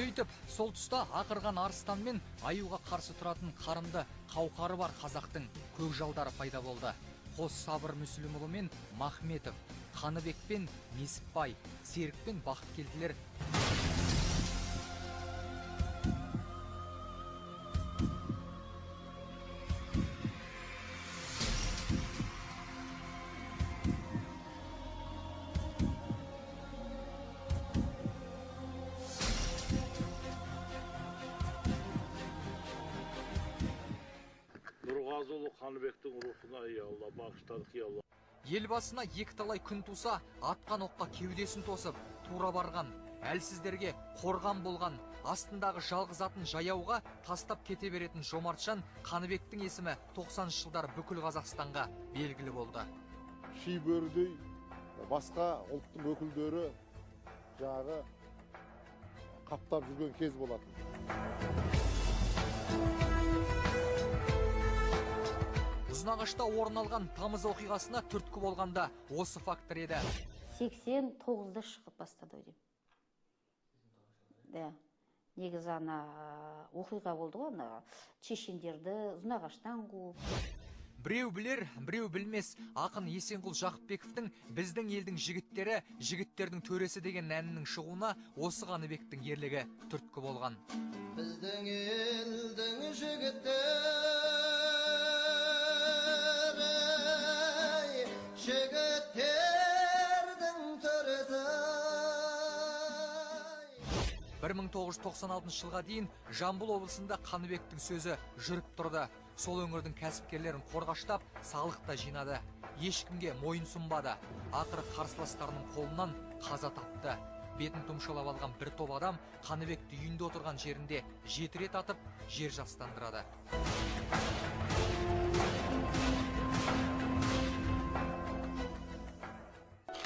Сөйтіп, сол тұста ақырған арыстан мен аюға қарсы тұратын қарымды қауқары бар қазақтың көкжалдары пайда болды. Қос Сабыр Мүсілімұлы мен Махметов, Қаныбек пен Несіпбай, Серік пен Бақыткелділер Қаныбектің рухына, я Алла, бағыштадық, я Алла. Елбасына екі талай күн туса, атқан оққа кеудесін тосып, тура барған, әлсіздерге қорған болған, астындағы жалғыз атын жаяуға тастап кете беретін жомартжан Қаныбектің есімі 90-шы жылдары бүкіл Қазақстанға белгілі болды. Шибөрідей басқа ұлттың өкілдері жаңағы қаптап жүрген кез болатын. Ұзынағашта орын алған тамыз оқиғасына түрткі болғанда осы фактор еді. 89-да шығып бастады деймін. Да. Негізі ана оқиға болды ғой, ана чешендерді Ұзынағаштан қуып. Біреу білер, біреу білмес. Ақын Есенқұл Жақыпбековтің біздің елдің жігіттері, жігіттердің төресі деген әнінің шығуына осы Қаныбектің ерлігі түрткі болған. Біздің елдің жігіттері, жігіттердің төресі. 1996 жылға дейін Жамбыл облысында Қаныбектің сөзі жүріп тұрды. Сол өңірдің кәсіпкерлерін қорғаштап, салық та жинады. Ешкімге мойын сұнбады. Ақыры қарсыластарының қолынан қаза тапты. Бетін тұмшалап алған бір топ адам Қаныбекті үйінде отырған жерінде 7 рет атып, жер жастандырады.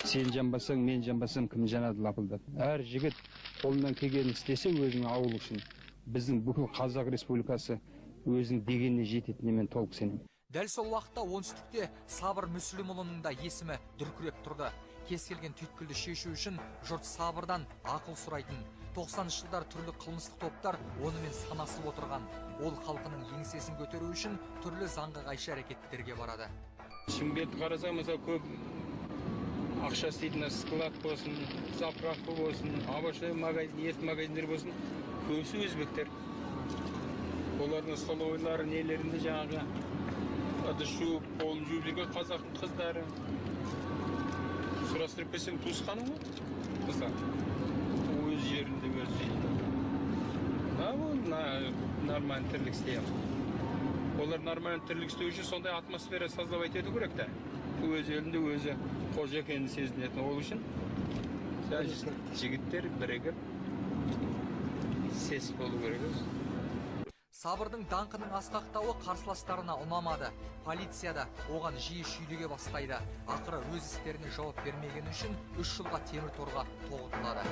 Сен жанбасаң, мен жанбасам, кім жанады лапылдап. Әр жігіт қолынан келгенін істесе өзінің ауылы үшін, біздің бүкіл Қазақ Республикасы өзінің дегеніне жететініне мен толық сенемін. Дәл сол уақытта оңтүстікте Сабыр Мүсілімұлының да есімі дүркіреп тұрды. Кез келген түйткілді шешу үшін жұрт Сабырдан ақыл сұрайтын. 90-шы жылдар түрлі қылмыстық топтар онымен санасып отырған. Ол халқының еңсесін көтеру үшін түрлі заңға қайшы әрекеттерге барады. Шымкентті қарасаң, мысалы, көп ақша істейтін склад болсын, заправка болсын, овощной магазин, ет магазиндер болсын, көбісі өзбектер. Олардың столовыйлары, нелерінде жаңағы ыдыс жуып, қолын жуып жүрген қазақтың қыздары. Сұрастырып келсең, туысқаны ғой қыздар. Өз жерінде өз жерінде. Ол нормальный тірлік істей алмайды. Олар нормальный тірлік істеу үшін сондай атмосфера создавать ету керек та. Өз елінде өзі қожа екенін сезінетін. Ол үшін жігіттер бірігіп сес болу керек өзі. Сабырдың даңқының асқақтауы қарсыластарына ұнамады. Полицияда оған жиі шүйліге бастайды. Ақыры өз істеріне жауап бермегені үшін 3 жылға темір торға тоғытылады.